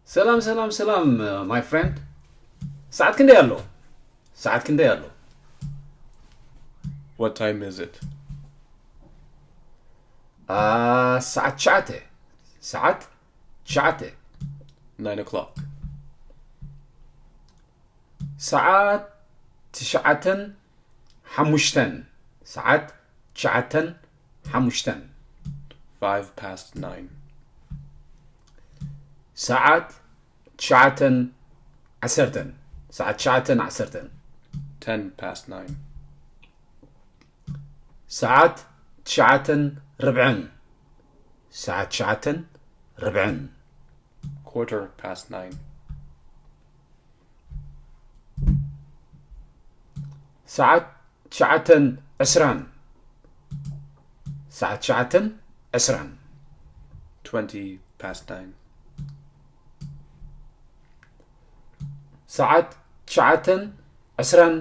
ሰላም ሰላም ሰላም፣ my friend። ሰዓት ክንደይ ኣሎ? ሰዓት ክንደይ ኣሎ? What time is it? ኣ፣ ሰዓት ትሽዓተ። ሰዓት ትሽዓተ። Nine o'clock. ሰዓት ትሽዓተን ሓሙሽተን። ሰዓት ትሽዓተን ሓሙሽተን። Five past nine. ሰዓት ትሽዓተን ዓሰርተን። ሰዓት ትሽዓተን ዓሰርተን። Ten past nine. ሰዓት ትሽዓተን ርብዕን። ሰዓት ትሽዓተን ርብዕን። Quarter past nine. ሰዓት ትሽዓተን ዕስራን። ሰዓት ትሽዓተን ዕስራን። Twenty past nine. ሰዓት ትሽዓተን ዕስራን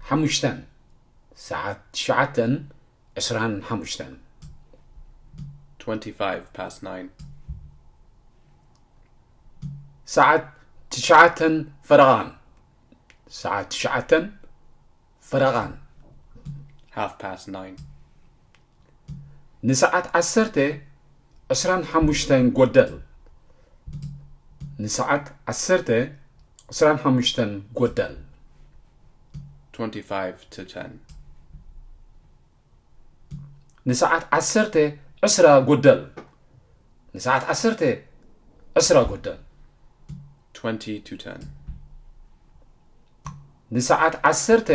ሓሙሽተን። ሰዓት ትሽዓተን ዕስራን ሓሙሽተን። Twenty-five past nine. ሰዓት ትሽዓተን ፈረቓን። ሰዓት ትሽዓተን ፈረቓን። Half past nine. ንሰዓት ዓሰርተ ዕስራን ሓሙሽተን ጎደል። ንሰዓት ዓሰርተ ዕስራን ሓሙሽተን ጎደል። Twenty-five to ten. ንሰዓት ዓሰርተ ዕስራ ጎደል። ንሰዓት ዓሰርተ ዕስራ ጎደል። Twenty to ten. ንሰዓት ዓሰርተ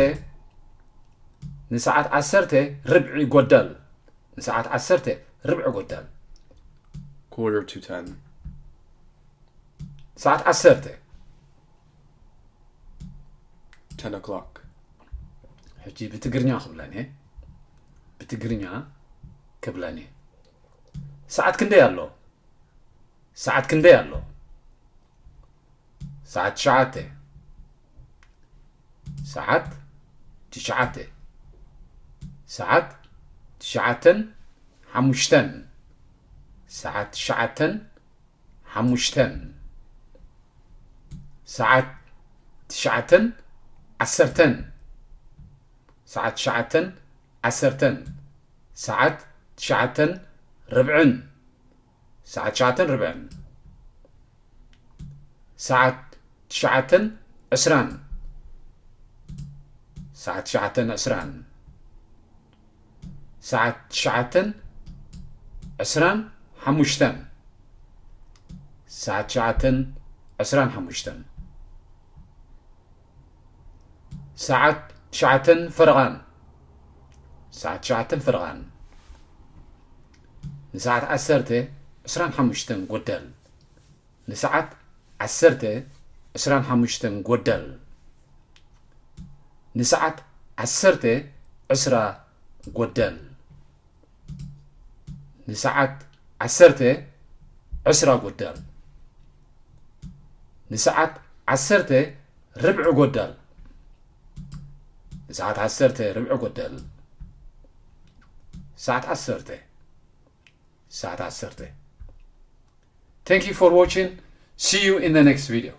ንሰዓት ዓሰርተ ርብዒ ጎደል። ንሰዓት ዓሰርተ ርብዒ ጎደል። Quarter to ten. ሰዓት ዓሰርተ። Ten o'clock. ሕጂ ብትግርኛ ክብለን እየ። ብትግርኛ ክብለን እየ። ሰዓት ክንደይ ኣሎ? ሰዓት ክንደይ ኣሎ? ሰዓት ትሽዓተ። ሰዓት ትሽዓተ። ሰዓት ትሽዓተን ሓሙሽተን። ሰዓት ትሽዓተን ሓሙሽተን። ሰዓት ትሽዓተን ዓሰርተን። ሰዓት ትሽዓተን ዓሰርተን። ሰዓት ትሽዓተን ርብዕን። ሰዓት ትሽዓተን ርብዕን። ሰዓት ትሽዓተን ዕስራን። ሰዓት ትሽዓተን ዕስራን። ሰዓት ትሽዓተን ዕስራን ሓሙሽተን። ሰዓት ትሽዓተን ዕስራን ሓሙሽተን። ሰዓት ትሽዓተን ፈረቓን። ሰዓት ትሽዓተን ፈረቓን። ንሰዓት ዓሰርተ ዕስራን ሓሙሽተን ጎደል። ንሰዓት ዓሰርተ ዕስራን ሓሙሽተን ጎደል። ንሰዓት ዓሰርተ ዕስራ ጎደል። ንሰዓት ዓሰርተ ዕስራ ጎደል። ንሰዓት ዓሰርተ ርብዒ ጎደል። ንሰዓት ዓሰርተ ርብዒ ጎደል። ሰዓት ዓሰርተ። ሰዓት ዓሰርተ። Thank you for watching. See you in the next video.